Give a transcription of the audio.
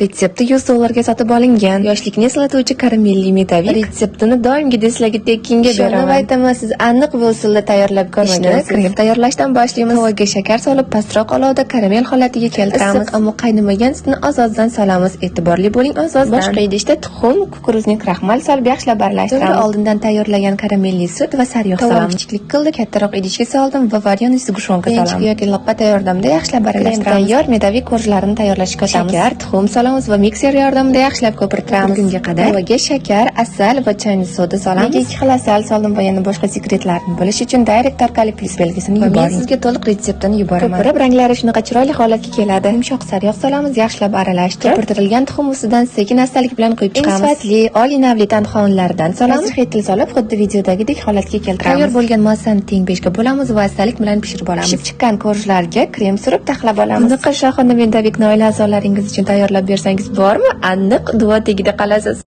Retsepti 100 dollarga sotib olingan. Yoshlikni eslatuvchi karamelli медовик retseptini doimgidek sizlarga tekinga Ishonib beraman. Aytaman, siz aniq bu usulda tayyorlab ko'rmagansiz. Krem tayyorlashdan boshlaymiz. Tovaga shakar solib, pastroq olovda karamel holatiga keltiramiz. Issiq, ammo qaynamagan sutni oz-ozdan solamiz. E'tiborli bo'ling, oz-ozdan. Boshqa idishda tuxum, кукурузный kraxmal solib, yaxshilab aralashtiramiz. So'ngra oldindan tayyorlagan karamelli sut va sariyog' solamiz. Kichiklik qildi, kattaroq idishga soldim va варёный сгущёнка solamiz. Yoki lopata yordamida yaxshilab aralashtiramiz. Krem tayyor, медовик korjlarini tayyorlashga o'tamiz. Shakar, tuxum solamiz va mikser yordamida yaxshilab ko'pirtiramiz. Bir kunga qadar tovaga shakar, asal va чайный soda solamiz. Nega ikki xil asal soldim va yana boshqa sekretlarni bilish uchun direct orqali plyus belgisini yuboring. Men sizga to'liq retseptini yuboraman. Ko'pirib, ranglari shunaqa chiroyli holatga keladi. Yumshoq sariyog' solamiz, yaxshilab aralashtirib, ko'pirtirilgan tuxum ustidan sekin astalik bilan quyib chiqamiz. Eng sifatli, oliy navli tanxonlardan solamiz. Хитл solib, xuddi videodagidek holatga keltiramiz. Tayyor bo'lgan massani teng beshga bo'lamiz va astalik bilan pishirib olamiz. Pishib chiqqan korjlarga krem surib, taxlab olamiz. Bunaqa shohona медовик ni oila a'zolaringiz uchun tayyorlab bersangiz bormi, aniq duo tagida qolasiz.